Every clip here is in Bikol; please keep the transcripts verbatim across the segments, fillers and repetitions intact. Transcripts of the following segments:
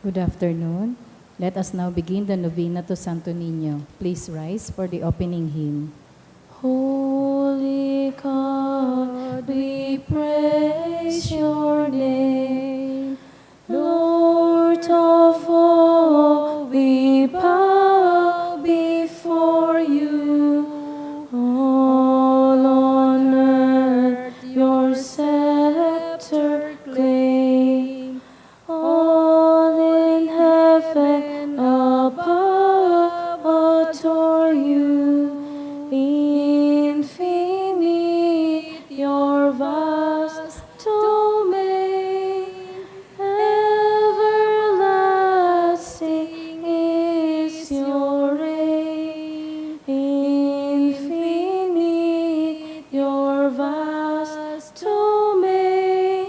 Good afternoon. Let us now begin the novena to Santo Niño. Please rise for the opening hymn. Holy God, we praise your name. Lord of all, we bow before you. All on earth your scepter claim. All in heaven above adore you. Infinite your vast domain. Everlasting is your reign. Infinite your vast domain.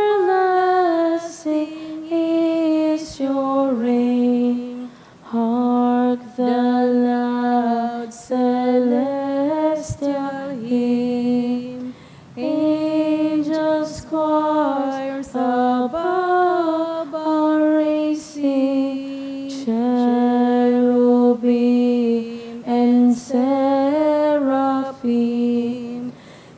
Everlasting is your reign. Hark the loud celestial hymn. Angels choirs above are raising. Cherubim and seraphim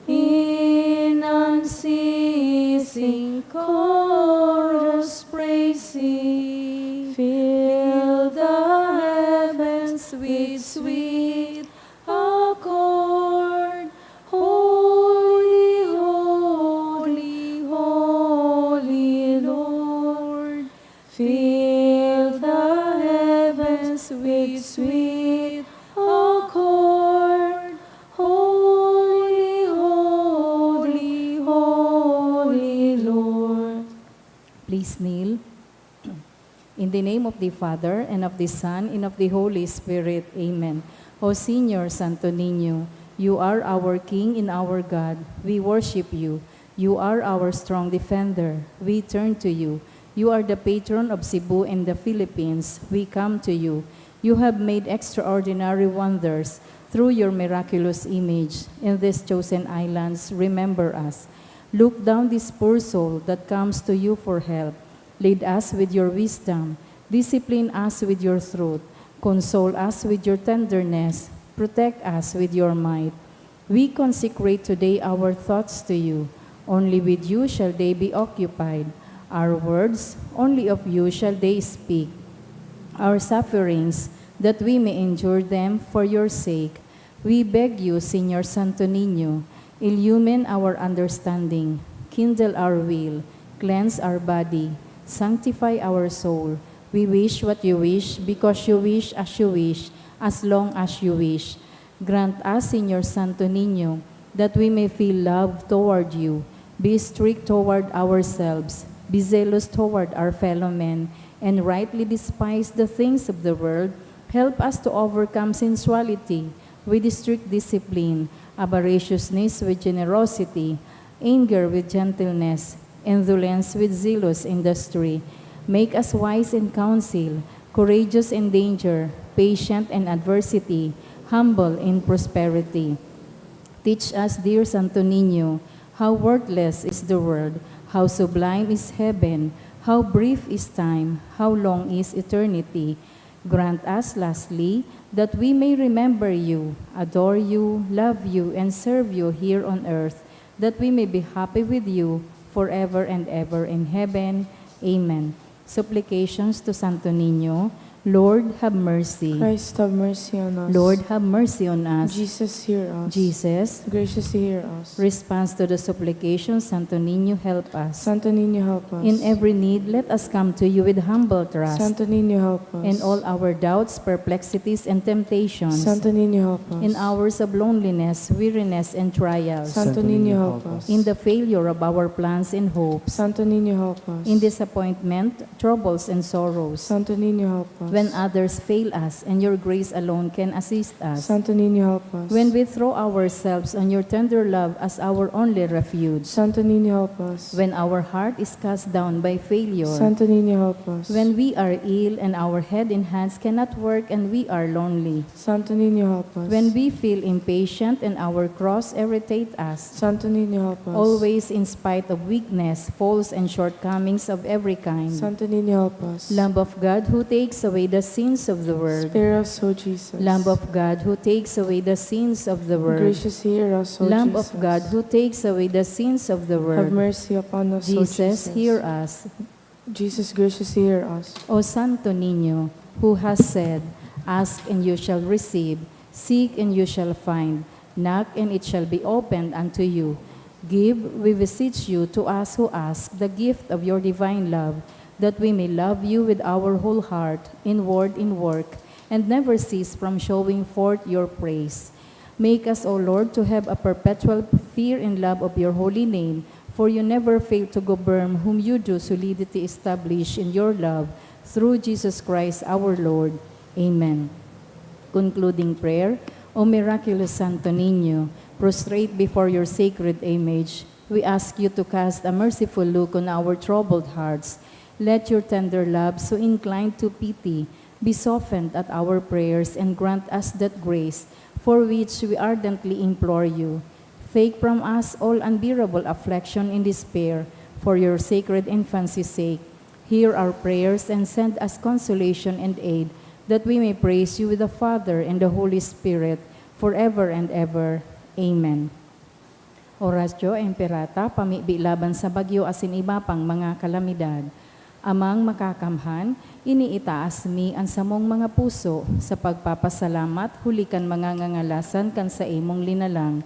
in unceasing chorus praising. Fill the heavens with sweet accord. Holy, holy, holy Lord. Fill the heavens with sweet accord. Holy, holy, holy Lord. Please kneel. In the name of the Father, and of the Son, and of the Holy Spirit. Amen. O Señor Santo Niño, you are our King and our God. We worship you. You are our strong defender. We turn to you. You are the patron of Cebu and the Philippines. We come to you. You have made extraordinary wonders through your miraculous image. In these chosen islands, remember us. Look down this poor soul that comes to you for help. Lead us with your wisdom. Discipline us with your truth. Console us with your tenderness. Protect us with your might. We consecrate today our thoughts to you. Only with you shall they be occupied. Our words, only of you shall they speak. Our sufferings, that we may endure them for your sake. We beg you, Señor Santo Niño, illumine our understanding, kindle our will, cleanse our body, sanctify our soul. We wish what you wish, because you wish as you wish, as long as you wish. Grant us, Señor Santo Niño, that we may feel love toward you, be strict toward ourselves, be zealous toward our fellow men, and rightly despise the things of the world. Help us to overcome sensuality with strict discipline, avariciousness with generosity, anger with gentleness, indolence with zealous industry. Make us wise in counsel, courageous in danger, patient in adversity, humble in prosperity. Teach us, dear Santo Niño, how worthless is the world, how sublime is heaven, how brief is time, how long is eternity. Grant us, lastly, that we may remember you, adore you, love you, and serve you here on earth, that we may be happy with you forever and ever in heaven. Amen. Supplications to Santo Niño. Lord, have mercy. Christ, have mercy on us. Lord, have mercy on us. Jesus, hear us. Jesus, graciously hear us. Response to the supplication, Santo Niño, help us. Santo Niño, help us. In every need, let us come to you with humble trust. Santo Niño, help us. In all our doubts, perplexities, and temptations. Santo Niño, help us. In hours of loneliness, weariness, and trials. Santo Niño, help us. In the failure of our plans and hopes. Santo Niño, help us. In disappointment, troubles, and sorrows. Santo Niño, help When others fail us and your grace alone can assist us. Santo Niño, help us. When we throw ourselves on your tender love as our only refuge. Santo Niño, help us. When our heart is cast down by failure. Santo Niño, help us. When we are ill and our head and hands cannot work and we are lonely. Santo Niño, help us. When we feel impatient and our cross irritate us. Santo Niño, help us. Always in spite of weakness, faults, and shortcomings of every kind. Santo Niño, help us. Lamb of God who takes away the sins of the world. Spare us, O Jesus. Lamb of God who takes away the sins of the world. Gracious, hear us, O Lamb Jesus. of God who takes away the sins of the Have world. Mercy upon us, O Jesus, Jesus. Hear us. Jesus, gracious, hear us. O Santo Niño, who has said, "Ask and you shall receive, seek and you shall find, knock and it shall be opened unto you." Give, we beseech you, to us who ask the gift of your divine love, that we may love you with our whole heart, in word, in work, and never cease from showing forth your praise. Make us, O Lord, to have a perpetual fear and love of your holy name, for you never fail to govern whom you do solidity establish in your love, through Jesus Christ our Lord. Amen. Concluding prayer. O miraculous Santo Niño, prostrate before your sacred image, we ask you to cast a merciful look on our troubled hearts. Let your tender love, so inclined to pity, be softened at our prayers and grant us that grace for which we ardently implore you. Take from us all unbearable affliction and despair for your sacred infancy's sake. Hear our prayers and send us consolation and aid, that we may praise you with the Father and the Holy Spirit, forever and ever. Amen. Oratio Imperata, pamibi laban sa bagyo asin iba pang mga kalamidad. Amang Makakamhan, iniitaas mi an samong mga puso sa pagpapasalamat huli kan mga ngangalasan kan saimong linalang,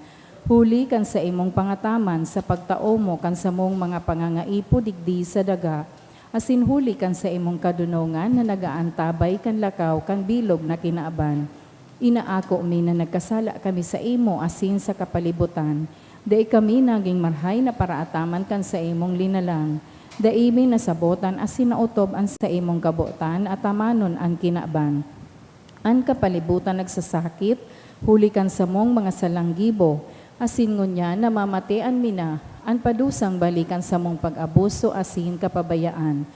huli kan saimong pangataman sa pagtao mo kan samong mga pangangaipo digdi sa daga, asin huli kan saimong kadonongan na nag-aantabay kan lakaw kan bilog na kinaban. Inaako mi na nagkasala kami saimo asin sa kapalibutan. Dai kami nagin marahay na paraataman kan saimong linalang. Dai mi nasabotan asin naotob an saimong kabotan atamanon an kinaban. An kapalibutan nagsasakit huli kan samong mga salang gibo, asin ngunyan namamatean mi na an padusang bali kan samong pag-abuso asin kapabayaan.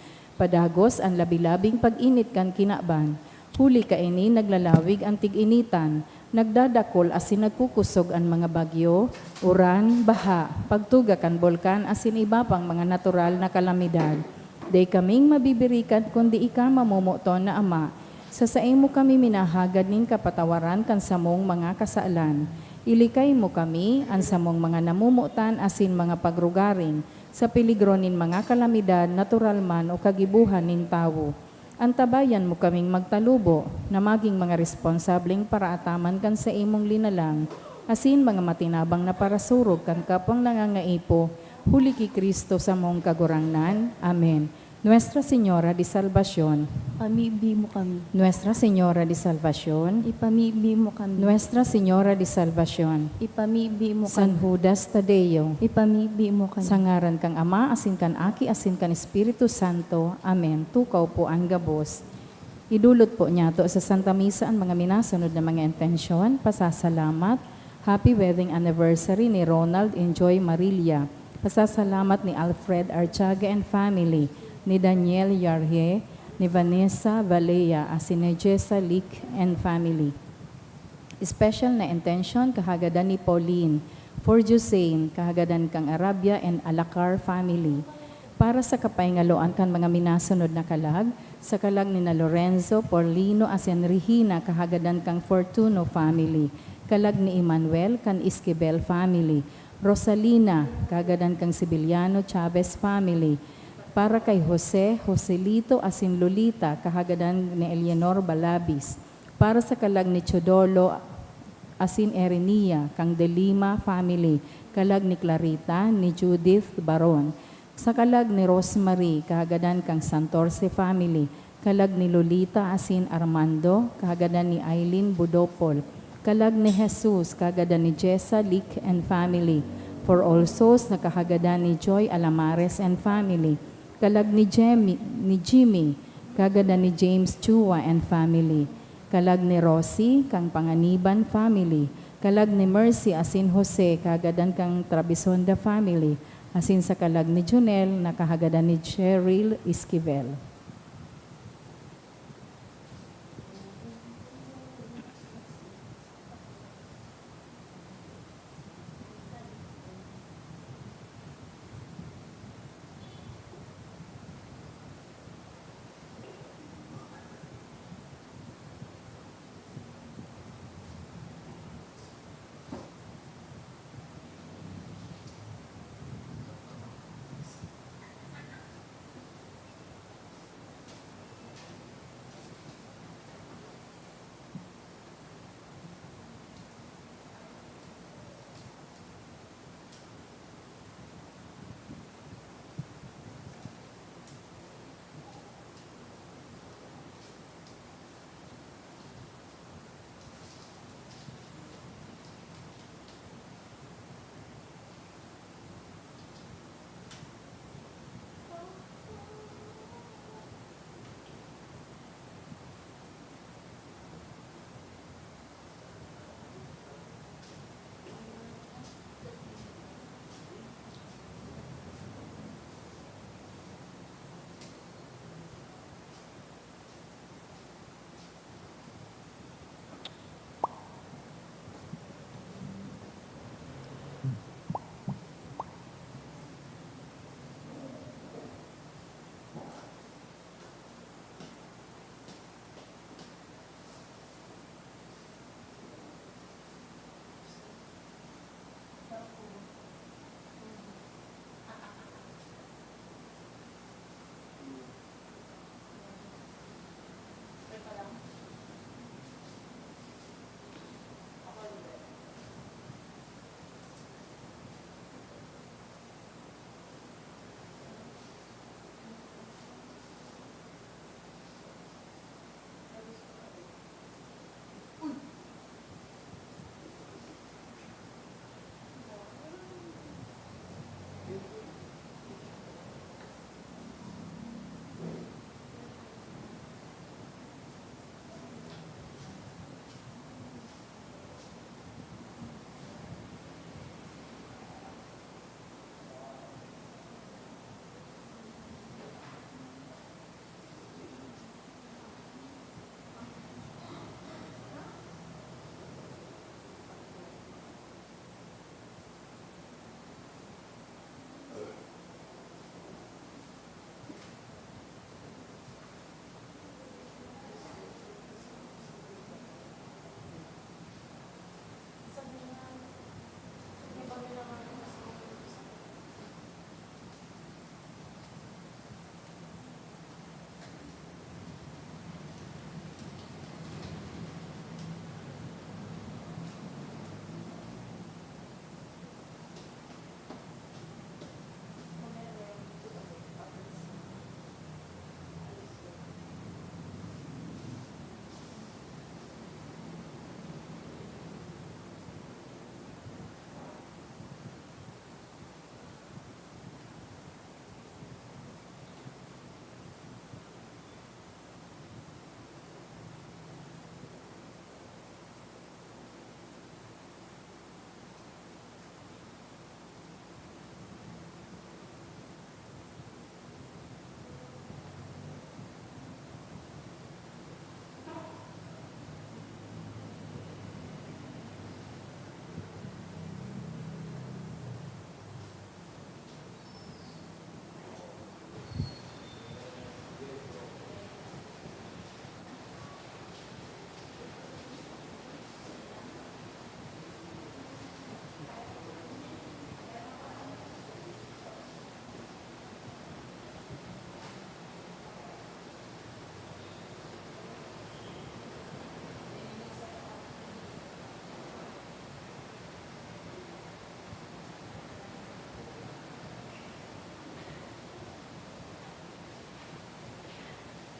Padagos an labi-labing pag-init kan kinaban. Huli kaini naglalawig an tig-initan, nagdadakol asin nagkukosog an mga bagyo, uran, baha, pagtuga kan bulkan asin iba pang mga natural na kalamidad. Dai kaming mabibirikan kundi ika, mamomoton na Ama. Sa saimo kami minahagad nin kapatawaran kan samong mga kasalan. Ilikay mo kami, an samong mga namomotan asin mga pagrugaring, sa peligro nin mga kalamidad, natural man o kagibohan nin tawo. Antabayan mo kaming magtalubo na magin mga responsableng paraataman kan saimong linalang, asin mga matinabang na parasurog kan kapwang nangangaipo, huli ki Cristo samong Kagurangnan. Amen. Nuestra Señora de Salvacion. Ipamibi mo kami. Nuestra Señora de Salvacion. Ipamibi mo kami. Nuestra Señora de Salvacion. Ipamibi mo San kami. Judas Tadeo. Ipamibi mo kami. Sa ngaran kan Ama, asin kan Aki, asin kan Espiritu Santo. Amen. Tukaw po an gabos. Idulot po niyato sa Santa Misa an mga minasunod na mga intensyon, pasasalamat, happy wedding anniversary ni Ronald and Joy Marilla, pasasalamat ni Alfred Archaga and family, ni Daniel Yarje, ni Vanessa Valea, asin ni Jessa Lick and family. Special na intensyon, kahagadan ni Pauline, for Josein, kahagadan kan Arabia and Alacar family. Para sa kapaingaloan kan mga minasunod na kalag, sa kalag ni na Lorenzo, Paulino, asin Regina, kahagadan kan Fortuno family, kalag ni Emmanuel, kan Esquivel family, Rosalina, kahagadan kan Sevillano Chavez family, para kay Jose, Joselito, asin Lolita, kahagadan ni Eleanor Balabis, para sa kalag ni Teodoro asin Erenia, kan De Lima family, kalag ni Clarita, ni Judith Baron, sa kalag ni Rosemary, kahagadan kan Santorce family, kalag ni Lolita asin Armando, kahagadan ni Aileen Budopol, kalag ni Jesus, kahagadan ni Jessa Lick and family, for all souls na kahagadan ni Joy Alamares and family, kalag ni Jemmy, ni Jimmy, kagadan ni James Chua and family, kalag ni Rosie kan Panganiban family, kalag ni Mercy asin Jose, kagadan kan Trabisonda family, asin sa kalag ni Jonel na kagadan ni Cheryl Esquivel.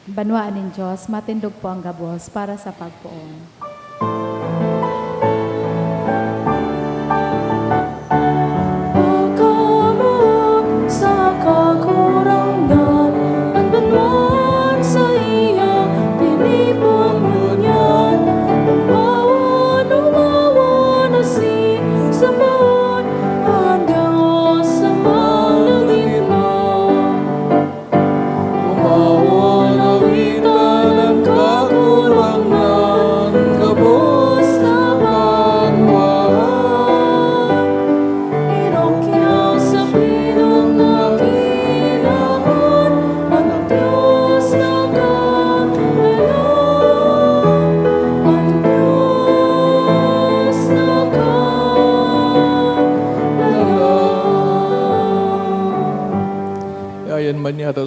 Banwaan nin Dios, matindog po ang gabos para sa pagpoon. Pagkamuot sa kakurangan, an banwaan sa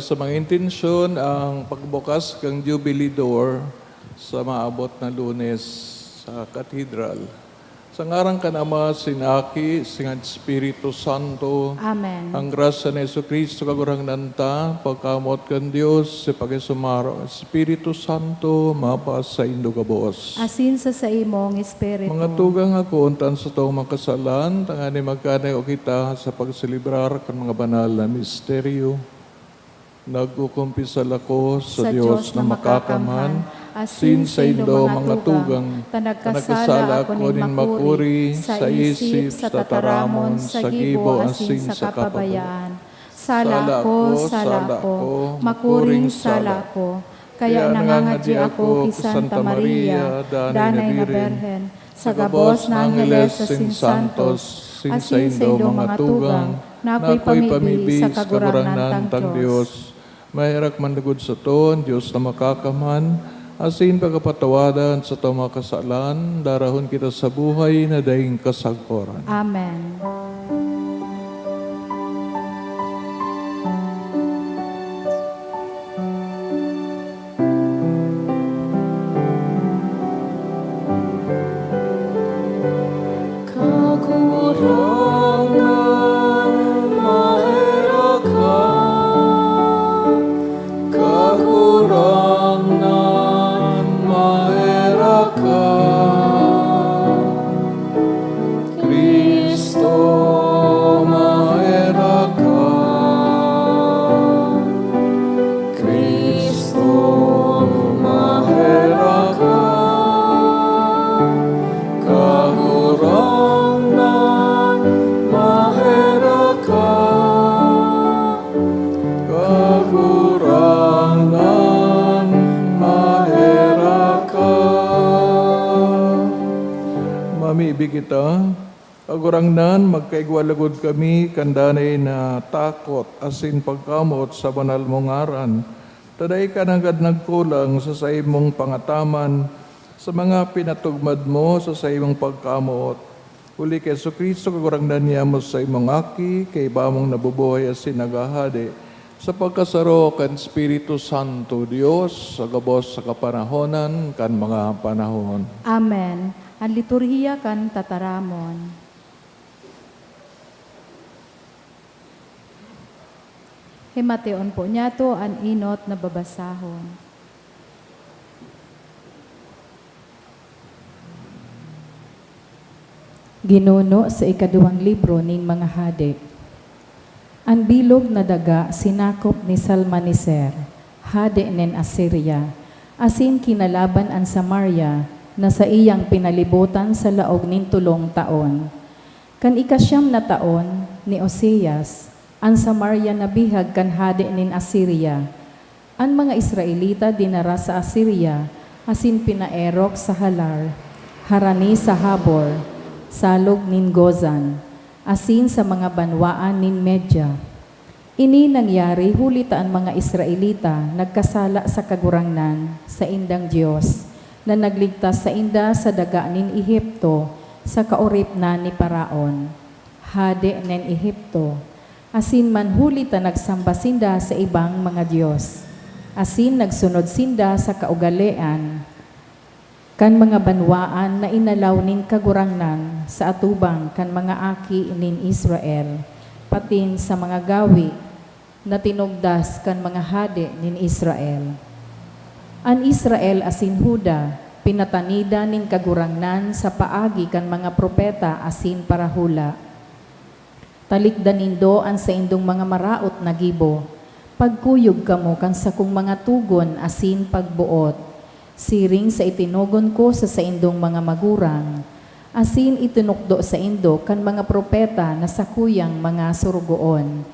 Sa mga intensyon, ang pagbukas kan Jubilee Door sa maabot na Lunes sa Katedral. Sa ngaran kan Ama, sin Aki, sin Espiritu Santo. Amen. Ang grasya ni Jesu-Cristo, Kagurangnan ta, pagkamoot kan Dios, si pagisumaro, Espiritu Santo, mapasaindo gabos. Asin sa saimong espiritu. Mga tugang, akoon ta an satong mga kasalan, tanganing magkanayo kita sa pagselebrar kan mga banal na misteryo. Nagkukumpisal ako sa Dios na makakamhan, asin saindo, mga tugang, ta nagkasala ako nin makuri sa isip, sa tataramon, sa gibo, asin sa kapabayaan. Sala ako, sala ako, makuring sala ako. Kaya nangangadi ako ki Santa Maria, danay na Birhen, sa gabos na angheles asin santos, asin saindo, mga tugang, na akoy pamibi sa Kagurangnan tang Dios. Maherak man lugod sato an Dios na makakamhan, asin pagkapatawadan sa satong mga kasalan, darahon kita sa buhay na daing kasagkoran. Amen. Kagurangnan, maherak ka. Kagurangnan, maherak ka. Cristo, maherak ka. Cristo, maherak ka. Kagurangnan, maherak ka. Kagurangnan, maherak ka. Mamibi kita. Kagurangnan, magkaigwa logod kami kan danay na takot asin pagkamoot sa banal mong ngaran, ta dai ka nanggad nagkulang sa saimong pangataman sa mga pinatugmad mo sa saimong pagkamoot. Huli ki Jesu-Cristo, Kagurangnan niamo, saimong Aki, kaiba mong nabubuhay asin naghahade sa pagkasaro kan Espiritu Santo, Dios, sa gabos sa kapanahonan kan mga panahon. Amen. An liturhiya kan tataramon. Himateon po niyato an enot na babasahon. Ginuno sa ikaduwang libro nin mga Hade. An bilog na daga sinakop ni Salmaneser, hade nin Asiria, asin kinalaban an Samaria na saiyang pinalibotan sa laog nin tolong taon. Kan ikasyam na taon ni Ozias, an Samaria nabihag kan hade nin Asiria. An mga Israelita dinara sa Asiria asin pinaerok sa Halar, harani sa Habor, salog nin Gozan, asin sa mga banwaan nin Media. Ini nangyari huli ta an mga Israelita nagkasala sa Kagurangnan, saindang Dios, na nagligtas sainda sa daga nin Egipto sa kaoripnan ni Faraon. Hade nin Egipto, asin man huli ta nagsamba sinda sa ibang mga dios, asin nagsunod sinda sa kaugalean kan mga banwaan na inalaw nin Kagurangnan sa atubang kan mga aki nin Israel, patin sa mga gawe na tinugdas kan mga hade nin Israel. An Israel asin Juda pinatanida nin Kagurangnan sa paagi kan mga propeta asin parahula. Talikdan nindo an saindong mga maraot na gibo. Pagkuyog kamo kan sakong mga togon asin pagboot, siring sa itinogon ko sa saindong mga magurang, asin itinukdo saindo kan mga propeta na sakuyang mga sorogoon.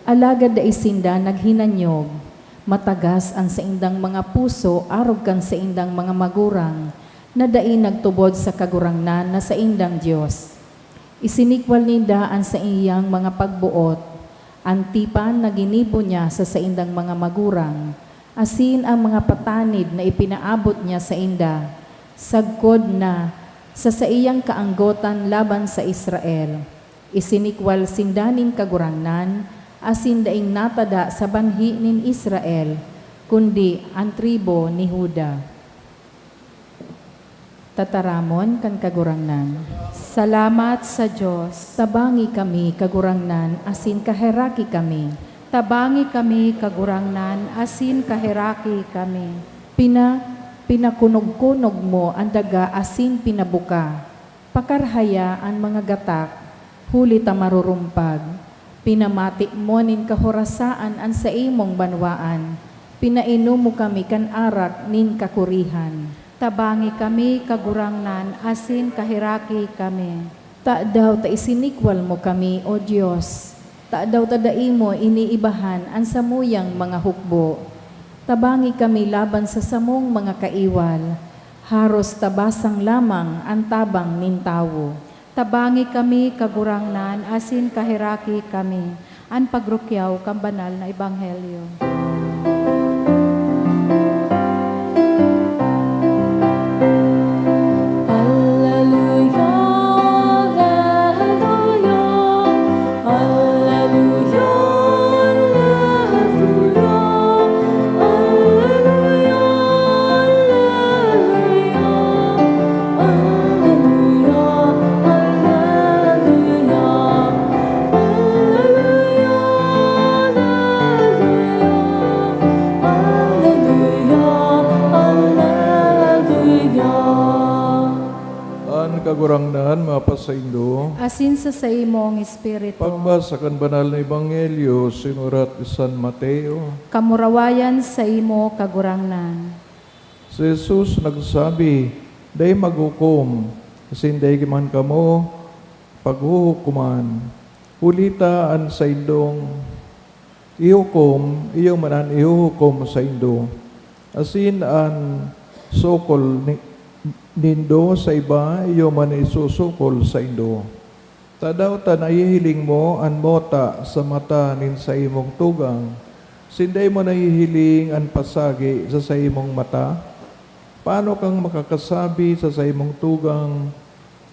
Alagad dai sinda naghinanyog. Matagas an saindang mga puso arog kan saindang mga magurang, na dai nagtubod sa Kagurangnan na saindang Dios. Isinikwal ninda an saiyang mga pagboot, an tipan na ginibo niya sa saindang mga magurang, asin an mga patanid na ipinaabot niya sainda, sagkod na sa saiyang kaanggotan laban sa Israel. Isinikwal sinda nin Kagurangnan, asin daing natada sa banhi nin Israel, kundi an tribu ni Juda. Tataramon kan Kagurangnan. Salamat sa Dios. Tabangi kami, Kagurangnan, asin kaheraki kami. Tabangi kami, Kagurangnan, asin kaheraki kami. Pina-, pinakunogkunog mo an daga asin pinabuka. Pakarhaya an mga gatak, huli ta marurumpag. Pinamati mo nin kahorasaan an saimong banwaan. Pinainom mo kami kan arak nin kakurihan. Tabangi kami, Kagurangnan, asin kaheraki kami. Tadaw ta isinikwal mo kami, O Dios? Tadaw ta dai mo iniibahan an samuyang mga hukbo? Tabangi kami laban sa samong mga kaiwal. Haros tabasang lamang an tabang nin tawo. Tabangi kami, Kagurangnan, asin kaheraki kami. An pagrukyaw kan banal na ebanghelyo. Alleluia, alleluia, alleluia, alleluia, alleluia, alleluia, alleluia, alleluia, alleluia, alleluia. An Kagurangnan mapasaindo. Asin sa saimong espiritu. Pagbasa kan Banal na Ebanghelyo sinurat ni San Mateo. Kamurawayan saimo, Kagurangnan. Si Jesus nagsabi, "Dai maghukom, asin dai man kamo paghuhukoman. Huli ta an saindong ihukom, iyo man an ihuhukom saindo, asin an sukol ni-, nindo sa iba, iyo man isusukol saindo. Tadaw ta nahihiling mo an mota sa mata nin saimong tugang, asin dai mo nahihiling an pasagi sa saimong mata? Paano kang makakasabi sa saimong tugang,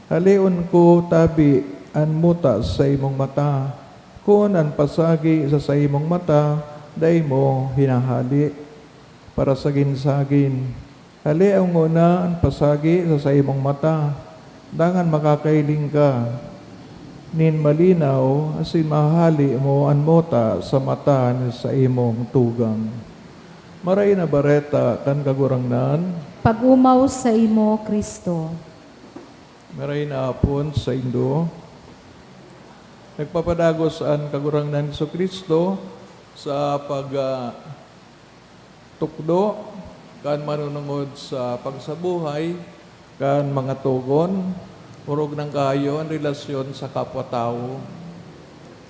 'Haleon ko tabi an mota sa saimong mata,' kun an pasagi sa saimong mata dai mo hinahale? Parasagin-sagin, haleon ngona an pasagi sa saimong mata, dangan makakahiling ka nin malinaw asin mahahale mo an mota sa mata nin saimong tugang." Maray na Bareta kan Kagurangnan. Pag-omaw saimo, Cristo. Maray na hapon saindo. Nagpapadagos an Kagurangnan Jesu-Cristo sa pag, ah, tukdo kan manunungod sa pagsabuhay kan mga togon, orog nang kaayo an relasyon sa kapwa-tawo.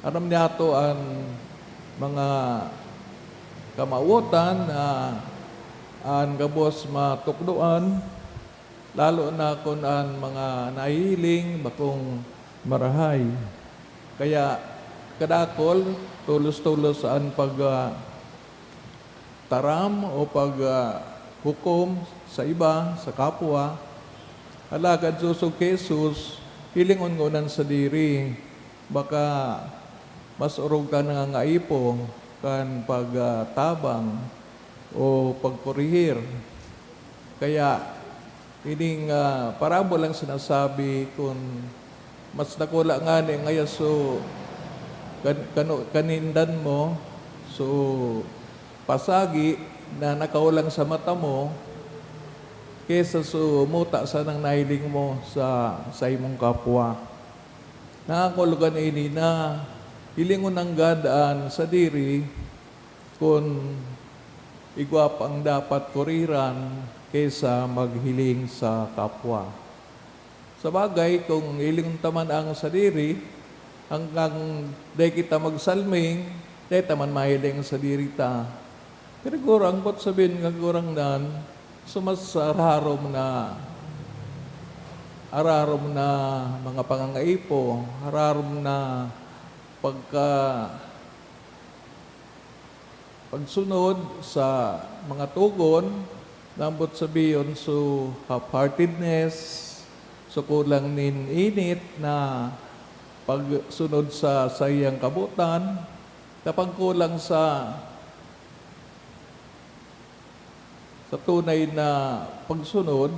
Aram niyato an mga kamawotan na an gabos matukdoan, lalo na kun an mga nahihiling bakong marahay. Kaya kadakol, tolos-tolos an pag, ah, taram o pag, ah, hukom sa iba, sa kapwa. Alagad sosog ki Jesus, hilingon ngona an sadiri. Baka mas orog ka nangangaipo kan pag, ah, tabang o pagkorehir. Kaya, ining, ah, parabolang sinasabi, kun mas dakula ngani an ngayaso kan-, kano-, kanindan mo, so, pasagi na nakaolang sa mata mo, kesa so mota sanang nahiling mo sa saimong kapwa. Nangangahulugan ini na hilingon nanggad an sadiri kun igwa pang dapat kuriran kesa maghiling sa kapwa. Sa bagay, kun hilingon ta man an sadiri, hanggang dai kita magsalming, dai ta man mahiling an sadiri ta. Pero gurang, boot sabihon, Kagurangnan, so mas ararom na, ararom na mga pangangaipo, ararom na pagka-, pagsunod sa mga togon, nambot sabihon, so half-heartedness, so kulang nin init na pagsunod sa saiyang kabotan, Sa pagkulang sa, sa tunay na pagsunod,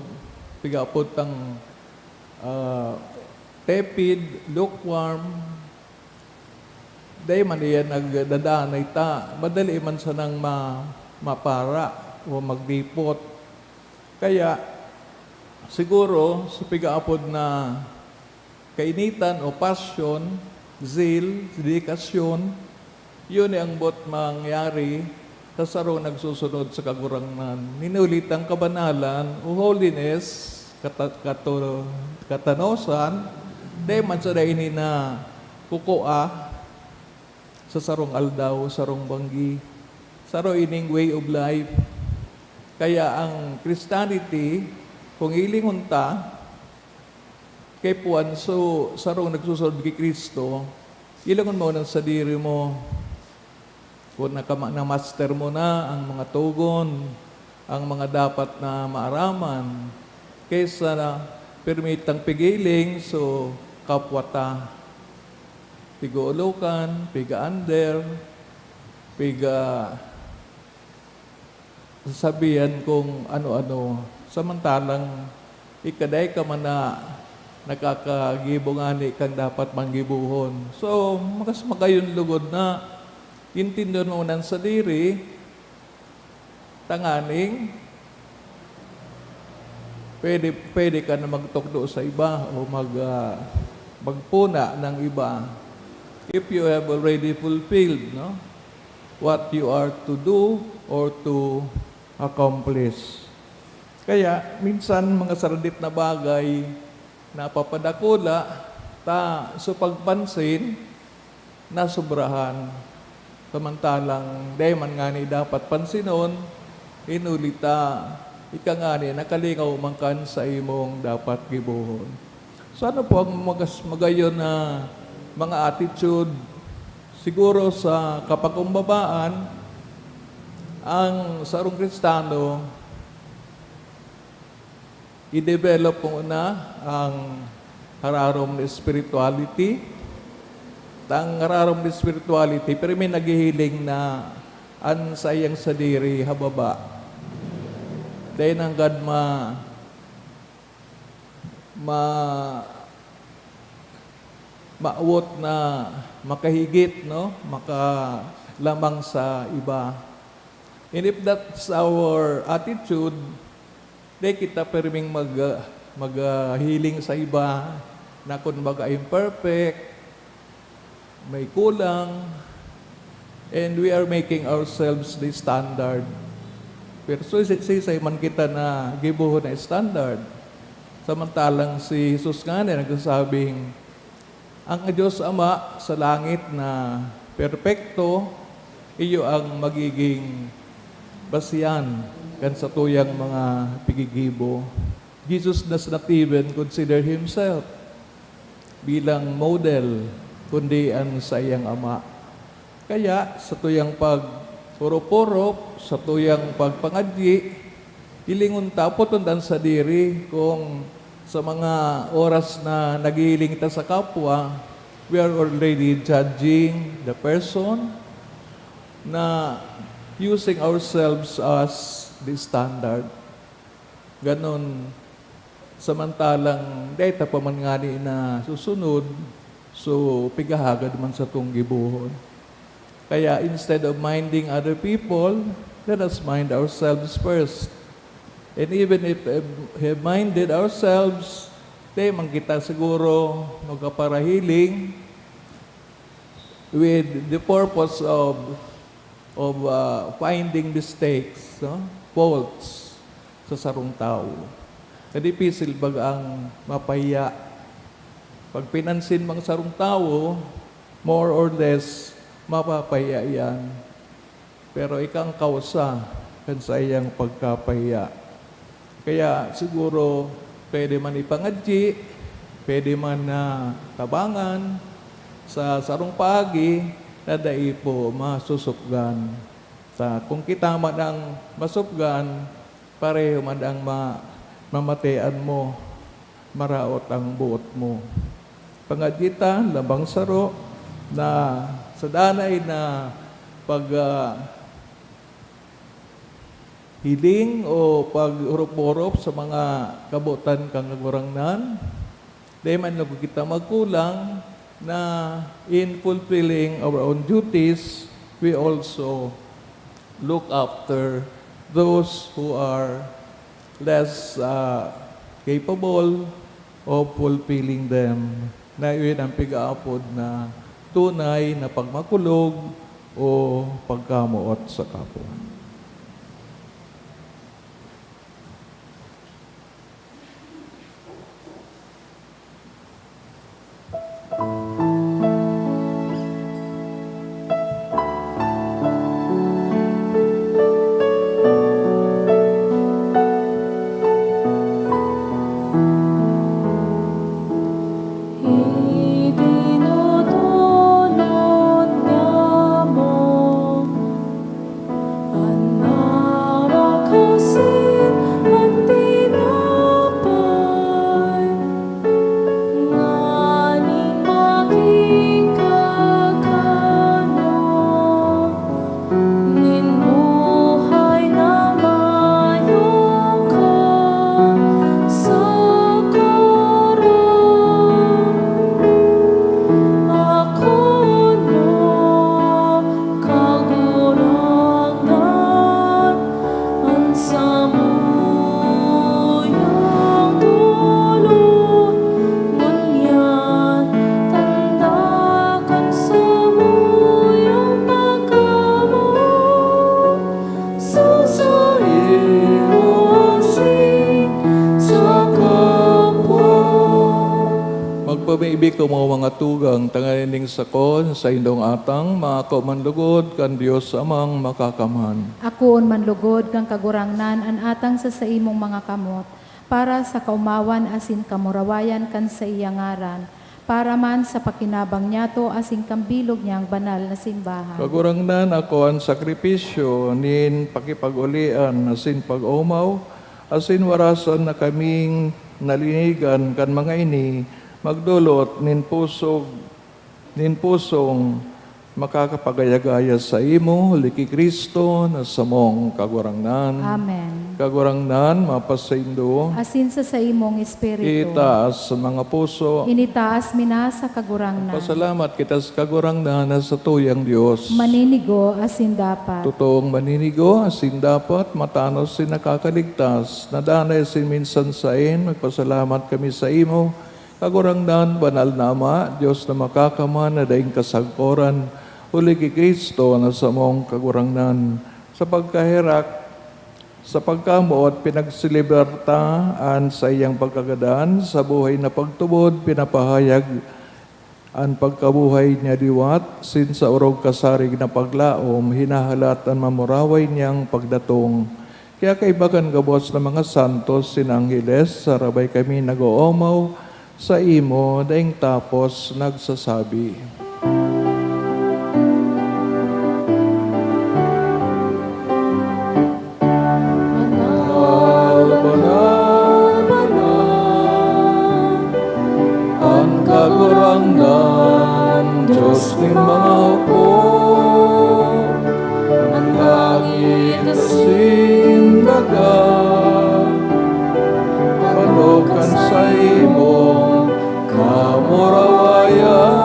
pigapod tang, ah, tepid, lukewarm, dai man iyan nagdadanay ta, madali man sanang ma-, mapara o magdipot. Kaya, siguro, sa pigaapod na kainitan o passion, zeal, dedikasyon, yun ang bot mangyari sa sarong nagsusunod sa Kagurangnan. Hinuli ta ang kabanalan o holiness, kata-, kato-, katanosan, dai man sa dai ini na kukua sa sarong aldaw, sarong banggi. Saro ining way of life. Kaya ang Christianity, kung hilingon ta, kaipuhan so sarong nagsusunod ki Cristo, hilingon mo nang sadiri mo. Kung nakama-, na-master mo na ang mga togon, ang mga dapat na maaraman, kaysa na pirmi tang pigiling so kapwa ta. Pig-uolokan, piga-under, piga-, sasabihan kung ano-ano, samantalang ika dai ka man na nakakagibo ngani kan dapat manggibohon. So, mas magayon lugod na intindon mo nang sadiri, tanganing pwede, pwede ka na magtukdo sa iba o mag, ah, magpuna ng iba if you have already fulfilled, no? What you are to do or to accomplish. Kaya, minsan, mga saradit na bagay, napapadakula ta sa pagpansin, nasobrahan. Samantalang, dai man ngani dapat pansinon, hinuli ta, ika ngani, nakalingaw man kan sa imong dapat gibohon. So, ano po ang magas-, magayon na mga attitude? Siguro sa kapakumbabaan, ang sarong Kristiyano, i-develop muna ang hararom na spirituality. Ang hararom na spirituality, pero may naghihiling na an saiyang sadiri hababa. Dai nanggad ma-, ma-, maawot na makahigit, no? Makalamang sa iba. And if that's our attitude, di kita pirming mag-, maghiling sa iba na kumbaga imperfect, may kulang, and we are making ourselves the standard. Pero sisay-sisay man kita na gibohon na standard. Samantalang si Jesus ngani nagsasabing, "Ang Diyos Ama sa langit na perpekto, iyo ang magiging basihan kan satuyang mga pigigibo." Jesus does not even consider himself bilang model, kundi an saiyang Ama. Kaya, satuyang pag-orop-orop, satuyang pagpangadyi, hilingon ta, puton ta an sadiri kung sa mga oras na naghihiling ta sa kapwa, we are already judging the person na using ourselves as the standard. Ganon, samantalang dai ta pa man ngani nasusunod, so, pigahagad man satong gibohon. Kaya, instead of minding other people, let us mind ourselves first. And even if, eh, have minded ourselves, di man kita siguro magkaparahiling with the purpose of, of, ah, finding mistakes, no? Faults sa sarong tawo. Kadipisil baga ang mapahiya. Pag pinansin mang sarong tawo, more or less, mapapahiya iyan. Pero ika ang kausa kan saiyang pagkapahiya. Kaya siguro pwede man ipangadyi, pwede man na tabangan sa sarong paagi na dai po masusupgan. Sa, kung kita man ang masupgan, pareho man ang ma-, mamatean mo, maraot ang boot mo. Pangadyi ta, labang saro, na Sa danay na pag, ah, hiling o pag-orop-orop sa mga kabotan kan Kagurangnan, dai man lang kita magkulang na in fulfilling our own duties, we also look after those who are less, ah, capable of fulfilling them, na iyon ang pig-aapod na tunay na pagmakulog o pagkamoot sa kapwa. Idinodolot niamo an arak asin an tinapay nganing magin kakanon nin buhay na mayong kasagaran. Akoon mo, Kagurangnan, an samuyang dolot, ngunyan tanda kan samuyang pagkamoot sa saimo asin sa kapwa. Magpamibi kamo, mga tugang, tanganing sakon sa indong atang, maako man lugod kan Dios Amang Makakamhan. Akoon man lugod kan Kagurangnan an atang sa saimong mga kamot, para sa kaomawan asin kamurawayan kan saiyang ngaran, para man sa pakinabang niyato asin kan bilog niyang banal na simbahan. Kagurangnan, ako an sakripisyo nin pakipag-olian asin pag-omaw, asin warasan na kaming nalinigan kan mga ini, magdolot nin pusog, nin pusong makakapagaya-gaya saimo, huli ki Cristo na samong Kagurangnan. Amen. Kagurangnan, mapasaindo. Asin sa saimong espiritu. Itaas sa mga puso. Initaas mi na sa Kagurangnan. Pasalamat kita sa Kagurangnan na satuyang Dios. Maninigo asin dapat. Totoong maninigo asin dapat, matanos asin nakakaligtas, na danay asin minsan saen, magpasalamat kami saimo, Kagurangnan, banal na Ama, Dios na Makakamhan na daing kasagkoran, huli ki Cristo na samong Kagurangnan. Sa pagkaherak, sa pagkamoot, pinagselebrar ta an saiyang pagkagadan sa buhay na pagtubod, pinapahayag an pagkabuhay niya liwat, sinsa orog kasarig na paglaom, hinahalat an mamuraway niyang pagdatong. Kaya kaiba kan gabos na mga santos sin angheles, sarabay kami nag-oomaw saimo, daing tapos nagsasabi, "Banal, banal, banal, an Kagurangnan, Dios nin mga hukbo. An langit asin daga, panog kan saimong kamurawayan.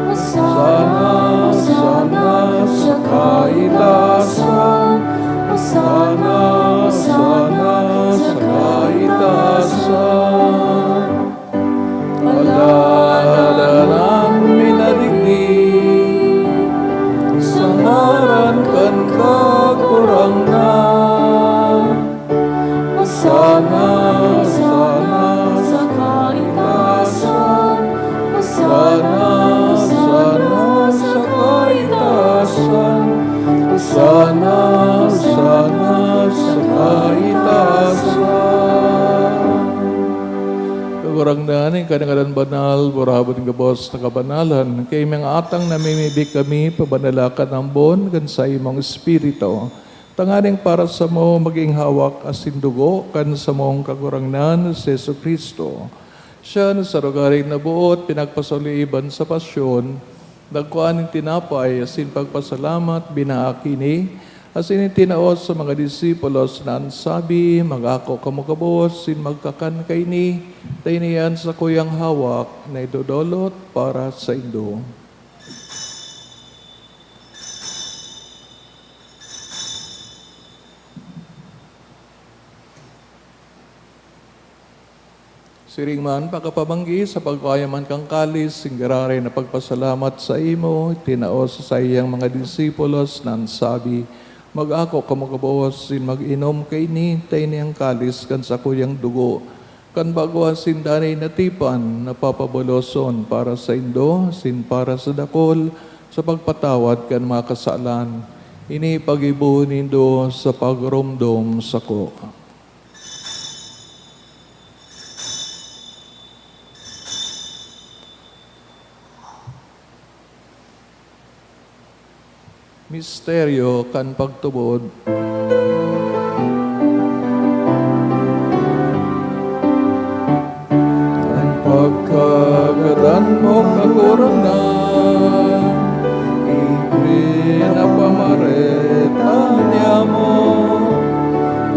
Hosana, Hosana sa kaitaasan. Hosana, Hosana sa kaitaasan. Alalanan mi na digdi sa ngaran kan Kagurangnan. Hosana, Hosana sa kaitaasan. Hosana, Hosana sa kaitaasan. Hosana, Hosana sa kaitaasan." Kagurangnan, ika na ngadan banal, burahabon gabos na kabanalan. Kaya mga atang namimibi kami, pabanala ka ng ambon kan saimong Espiritu, tanganing para samo magin hawak asin dugo kan samong Kagurangnan, si Jesu-Cristo. Siya na sa rogaring naboot, pinagpasoliiban sa pasyon, Nagkua nin tinapay asin pagpasalamat, binaak ini, asin itinao sa mga disipulos na an sabi, "Mag-ako kamo gabos sin magkakan kaini, ta ini an sakuyang hawak na idodolot para saindo." Siring man, pakapabanggi sa pagkua man kan kalis, sing giraray na pagpasalamat saimo, tinao sa saiyang mga disipulos na an sabi, "Mag-ako kamo gabos, sin mag-inom kaini, ta ini an kalis kan sakuyang dugo, kan bago asin danay na tipan, na papaboloson para saindo, asin para sa dakul, sa pagpatawad kan mga kasalan. Ini paggibo nindo sa pagromdom sako." Misteryo kan pagtubod. An pagkagadan mo, Kagurangnan, ipinapamareta niamo.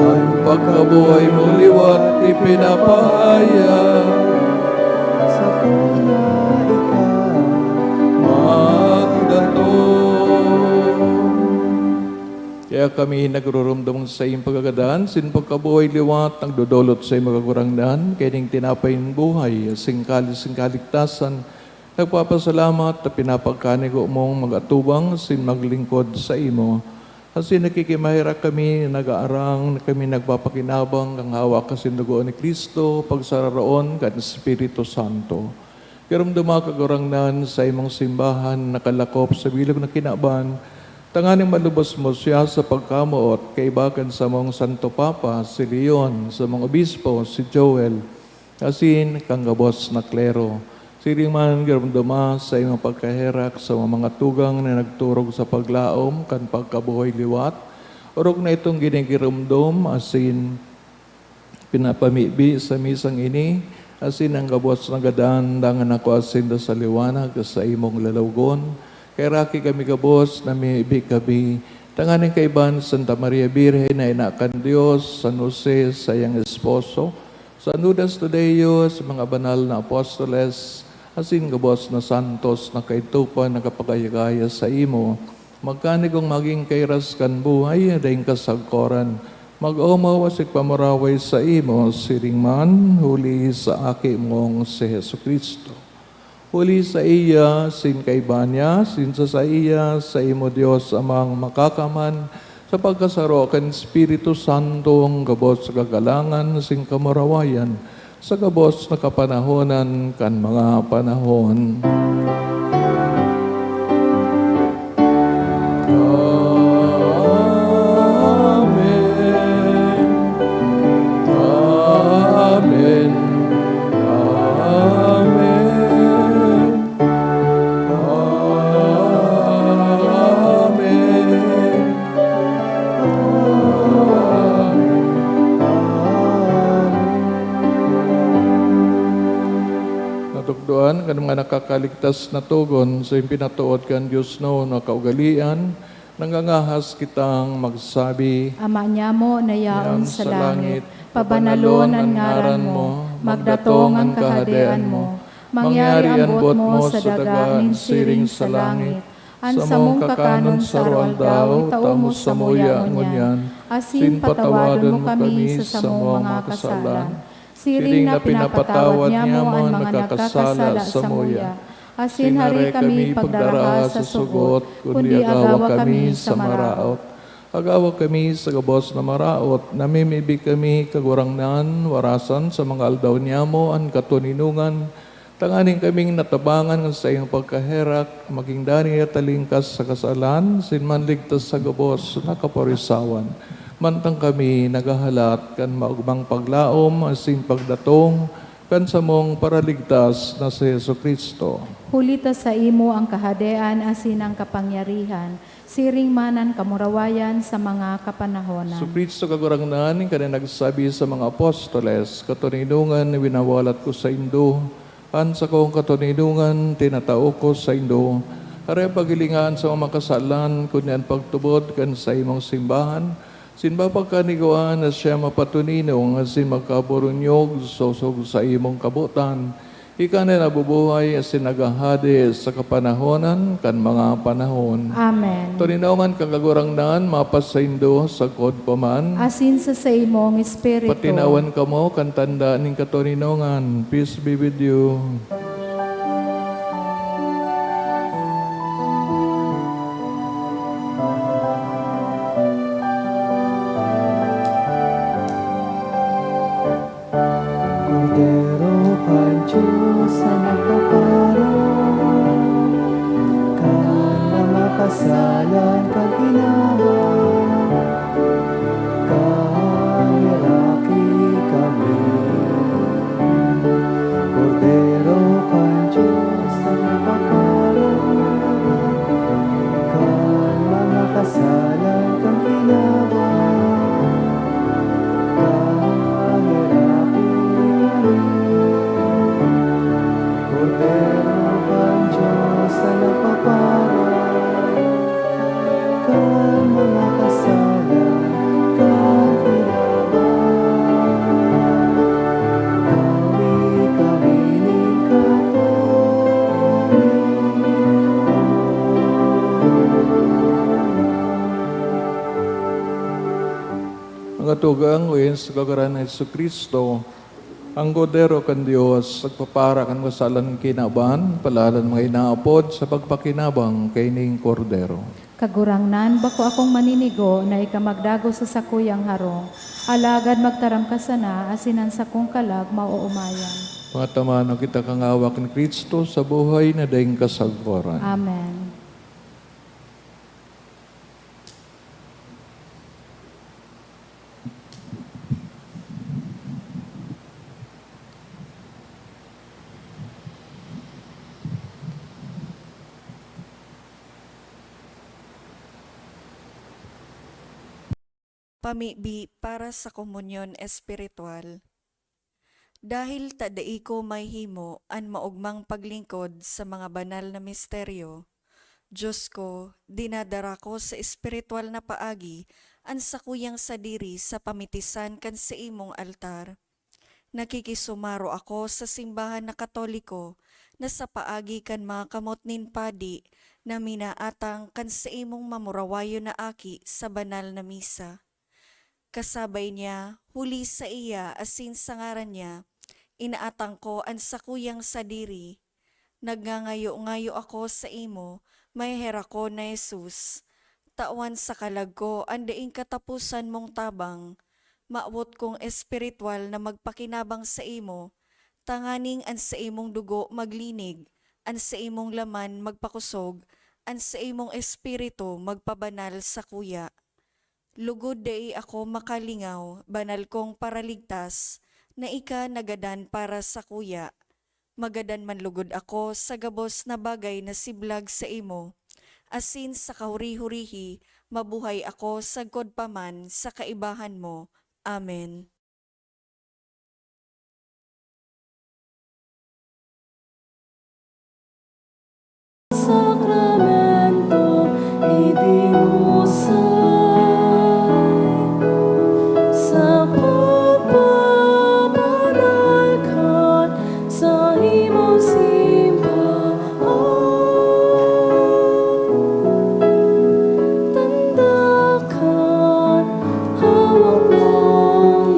An pagkabuhay mo liwat ipinapahayag. Sa tuna ikaw magdatong. Kaya kami nagrurumdom sa iyong pagkagadan, sin pagkabuhay liwat, nagdodolot sa iyong, Kagurangnan, kaining tinapay nin buhay, asin kalis nin kaligtasan, nagpapasalamat ta pinapagkanigo mong mag-atubang asin maglingkod saimo. Asin nakikimaherak kami, nag-aarang na kami nagpapakinabang kan hawak asin dugo ni Cristo, pagsararoon kan Espiritu Santo. Giromdoma, Kagurangnan, sa imong simbahan nakalakop sa bilog na kinaban, tanganing malubos mo siya sa pagkamoot, kaiba kan samong Santo Papa, si Leon, samong obispo, si Joel, asin kan gabos na klero. Siring man, giromdoma sa imong pagkaherak sa mga tugang na nagturog sa paglaom kan pagkabuhay liwat. Orog na itong ginigiromdom asin pinapamibi sa misang ini, asin an gabos na gadan dangan nakua sinda sa liwanag sa imong lalawogon. Kaheraki kami gabos, namimibi kami, tanganing kaiba ni Santa Maria Birhen na ina kan Dios, San Jose, saiyang esposo, San Judas Tadeo, sa mga banal na apostoles, asin gabos na santos na kaidto pa nakapagaya-gaya saimo, magkanigong magin kairas kan buhay na daing kasagkoran, mag-omaw asin pamuraway saimo, siring man, huli sa Aki mong si Jesu-Cristo. Huli saiya, asin kaiba niya, asin sa saiya, saimo, Dios Amang Makakaman, sa pagkasaro kan Espiritu Santo, an gabos sa kagalangan asin kamurawayan, sa gabos na kapanahonan kan mga panahon. Amen. Amen. Amen. Amen. Natukdoan kan mga nakakaligtas na togon sa ipinatood kan Dios na kaugalean, nangangahas kitang magsabi, Ama niamo na yaon sa langit, pabanalon an ngaran mo, magdatong an kahadean mo, mangyari an boot mo sa daga nin siring sa langit. An samong kakanon sa aroaldaw, itao mo samuya ngunyan, asin patawadon mo kami sa samong mga kasalan, siring na pinapatawad niamo an mga nagkakasala samuya. Asin hari kami pagdaraha sa sugot, kundi agawa kami sa maraot. Agawa kami sa gabos na maraot, namimibi kami, Kagurangnan, warasan sa mga aldaw niamo an katoninongan, tanganing kaming natabangan kan saimong pagkaherak, magin danay at talingkas sa kasalan, asin manligtas sa gabos na kaporisawan. Mantang kami naghahalat kan maogmang paglaom asin pagdatong kan samong Paraligtas na si Jesu-Cristo. Huli ta saimo an kahadean asin an kapangyarihan, siring man an kamurawayan sa mga kapanahonan. Jesu-Cristo, Kagurangnan, ika na nagsabi sa mga apostoles, "Katoninongan winawalat ko saindo, an sakong katoninongan tinatao ko saindo." Aram paghilingan sa mga makasalan, kundi an pagtubod kan saimong simbahan, sin mapagkanigwaan na siya mapatoninong asin magkaburunyog sosog sa imong kabotan. Ika na nabubuhay asin naghahade sa kapanahonan kan mga panahon. Amen. Toninongan ka, Kagurangnan, mapasaindo sagkod pa man. Asin sa saimong espiritu. Patinawan kamo kan tanda nin katoninongan. Peace be with you. Kordero kan Dios na nagpapara kan mga kasalan kan kinaban, kaheraki kami. Kordero kan Dios na nagpapara kan mga kasalan kan kinaban, kaheraki kami. Kordero kan Dios na nagpapara kan mga kasalan kan kinaban, tawi kami nin katoninongan. Mga tugang, oyen sa kagaran ni Jesu-Cristo, ang Kordero kan Dios, nagpapara kan kasalan kan kinaban, palahalan mga inaapod sa pagpakinabang kaining Kordero. Kagurangnan, bako akong maninigo na ika magdagos sa sakuyang harong, alagad magtaram ka sana, asin an sakong kalag maoomayan. Mga taman, kita kan hawak ni Cristo sa buhay na daing kasagkoran. Amen. Pamibi para sa komunyon espiritual. Dahil ta dai ko mahihimo an maogmang paglingkod sa mga banal na misteryo, Dios ko, dinadara ko sa espiritual na paagi an sakuyang sadiri sa pamitisan kan saimong altar. Nakikisumaro ako sa simbahan na Katoliko na sa paagi kan mga kamot nin padi na minaatang kan saimong mamurawayon na aki sa banal na misa. Kasabay niya, huli saiya asin sa ngaran niya, inaatang ko an sakuyang sadiri. Nagngangayo-ngayo ako saimo, maheherak ko na Jesus. Tawan sa kalag ko an daing kataposan mong tabang. Mawot kong espiritual na magpakinabang saimo, tanganing an saimong dugo maglinig, an saimong laman magpakosog, an saimong espiritu magpabanal sakuya. Lugod dai ako makalingaw, banal kong Paraligtas, na ika nagadan para sakuya. Magadan man lugod ako sa gabos na bagay na siblag saimo, asin sa kahuri-hurihi mabuhay ako sagkod pa man sa kaibahan mo. Amen. Sakramento, idinusay sa pagpaparangal kan saimong simbahan. Tanda kan hawak mong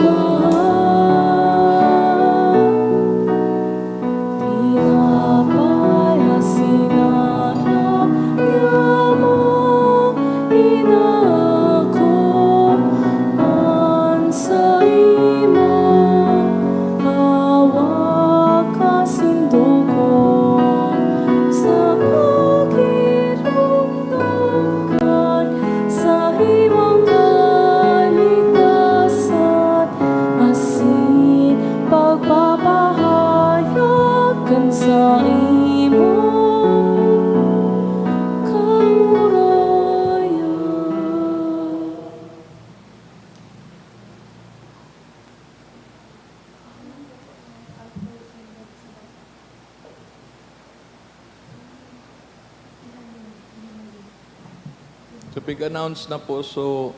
So, pig-announce na po. So,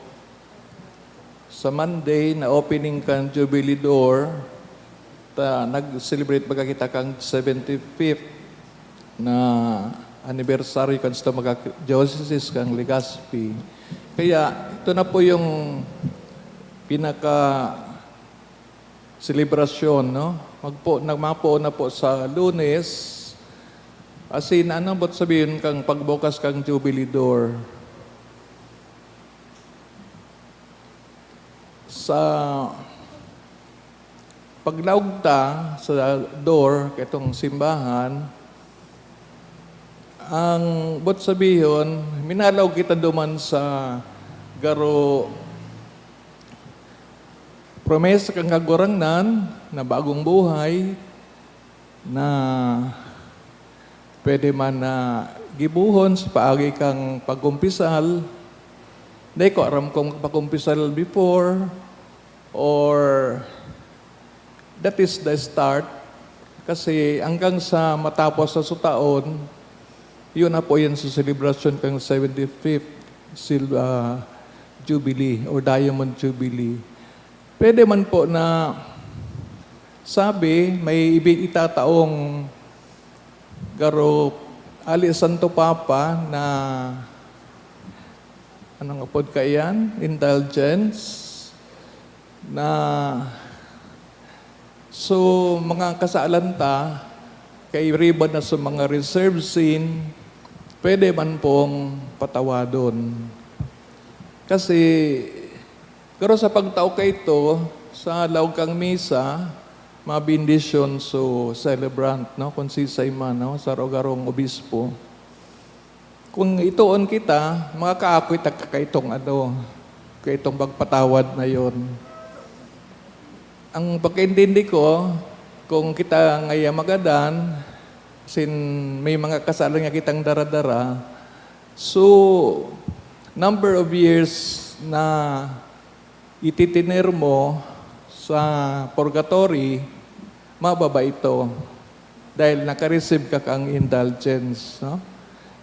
sa Monday na opening kan Jubilee Door, ta, nag-celebrate baga kita kan seventy-fifth na anniversary kan sa mga diocese kan Legazpi. Kaya, ito na po yung pinaka selebrasyon, no? Magpo-, nagmapo na po sa Lunes. As in, ano ba't sabihin kang pagbukas kang Jubilee Door? Sa paglaog ta sa door, kaitong simbahan, ang ba't sabihon, minalaog kita duman sa garo promesa kan Kagurangnan na bagong buhay na pwede man na gibohon sa paagi kan pagkumpisal. Dai ko aram kung magpakumpisal before or that is the start. Kasi hanggang sa matapos sa sutaon, yun na po yan sa selebrasyon kan seventy-fifth Sil-, ah, Jubilee or Diamond Jubilee. Pwede man po na sabi, may ibi-, itataong garo, ali Santo Papa na, anong apod kaiyan? Indulgence. Na, so, mga kasalan ta, kairiba na sa mga reserve sin, pwede man pong patawadon. Kasi, pero sa pagtao kaito, sa laog kang misa, mabendisyon so celebrant, no? Kung sisay man, no? Sa lugarong obispo. Kung itoon kita, makakaakoy ta ka kaitong ano, kaitong pagpatawad na yon. Ang pagkaintindi ko, kung kita ngaya magadan, sin may mga kasalan nga kitang dara-dara, so, number of years na ititiner mo sa purgatory, mababa ito dahil naka-receive ka kang indulgence, no?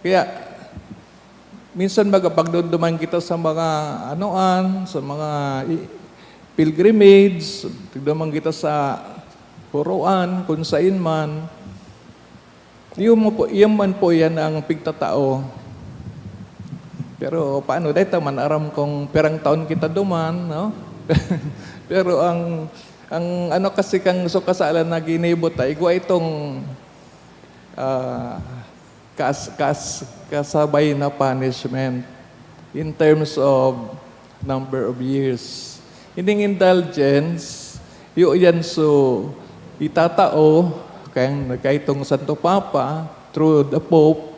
Kaya, minsan baga pagduduman kita sa mga anoan, sa mga i-, pilgrimage, pagduman kita sa puroan, kung sain man, Iyo mo po, iyo man po yan ang pigtatao. Pero paano? Dai ta man aram kung pirang taon kita duman, no? Pero ang, ang ano kasi kang so kasalan na ginibo ta, igwa itong, ah, kas-, kas-, kasabay na punishment in terms of number of years. Ining indulgence, iyo yan so itatao kan, kaitong Santo Papa through the Pope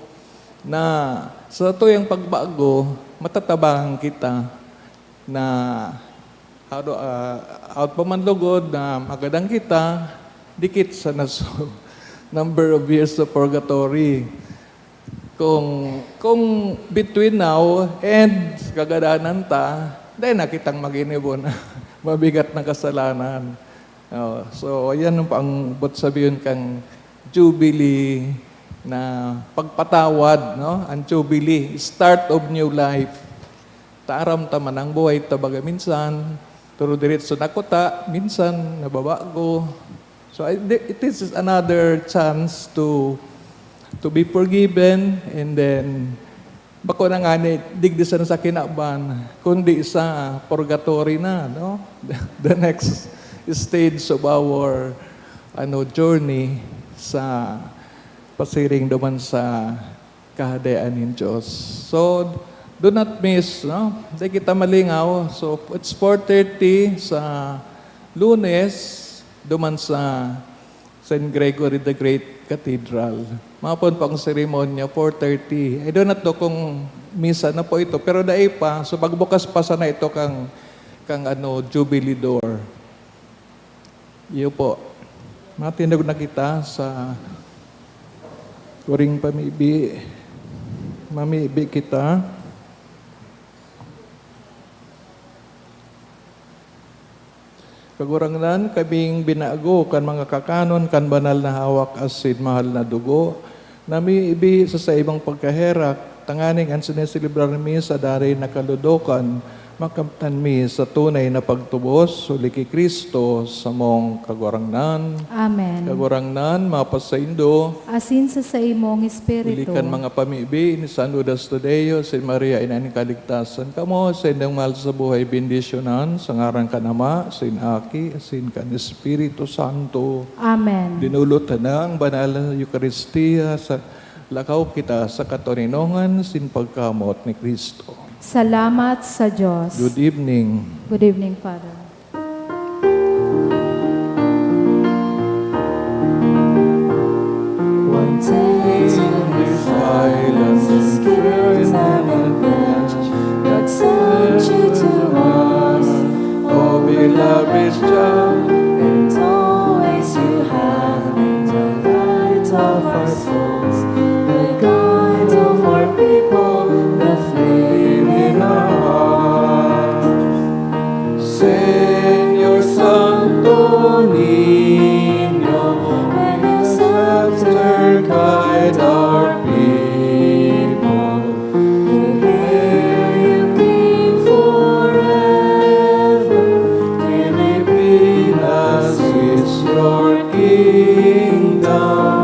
na sa tuyang pagbago, matatabangan kita na, ano, ah, out pa man lugod na magadan kita, dikit sa naso-, number of years sa purgatory. Kung, kung between now and kagadanan ta, dai na kitang maginibo na mabigat na kasalanan. Oh, so, yan ang pang-, but sabihin kang Jubilee na pagpatawad, no? Ang Jubilee, start of new life. Ta aram ta man ang buhay ta baga minsan, pero diretso na kuta, minsan nababago. So, I, thi-, this is another chance to, to be forgiven, and then, bako na ngani, digdi sana sa kinaban, kundi sa purgatory na, no? The next stage of our, ano, journey sa pasiring duman sa Kahadean nin Dios. So, do not miss, no? Di kita malingaw. So, it's four thirty sa Lunes, duman sa Saint Gregory the Great Cathedral. Mapon po ang seremonya, four thirty. I do not know kung misa na po ito, pero dai pa. So, pagbukas pa sana ito kang, kang ano, Jubilee Door. Iyo po. Matindog na kita sa kuring pamibi. Mamibi kita. Kagurangnan, kaming binago kan mga kakanon kan banal na hawak asin mahal na dugo, na miibi sa saimong pagkaherak, Tanganing an sineselebrar mi sa daray na kaludokan, makamtan mi sa tunay na pagtubos, huli ki Cristo, samong Kagurangnan. Amen. Kagurangnan, mapasaindo. Asin sa saimong Huli espiritu. Kan mga pamibi ni San Judas Tadeo, si Maria, ina nin kaligtasan, kamo, sa indang mahal sa buhay, bendisyonan, sa ngaran kan Ama, sin Aki, asin kan Espiritu Santo. Amen. Dinulot na ang banal na Eukaristia sa lakaw kita sa katoninongan sin pagkamoot ni Cristo. Salamat sa Diyos. Good evening. Good evening, Father. One day in your silence, the Spirit never quenched, God sent you to us. Oh, beloved child, and always you have been the light of our souls, the guide of our people, the flame in our hearts. Señor Santo Niño, may your scepter guide our people, who hail you King forever. Pilipinas is your kingdom.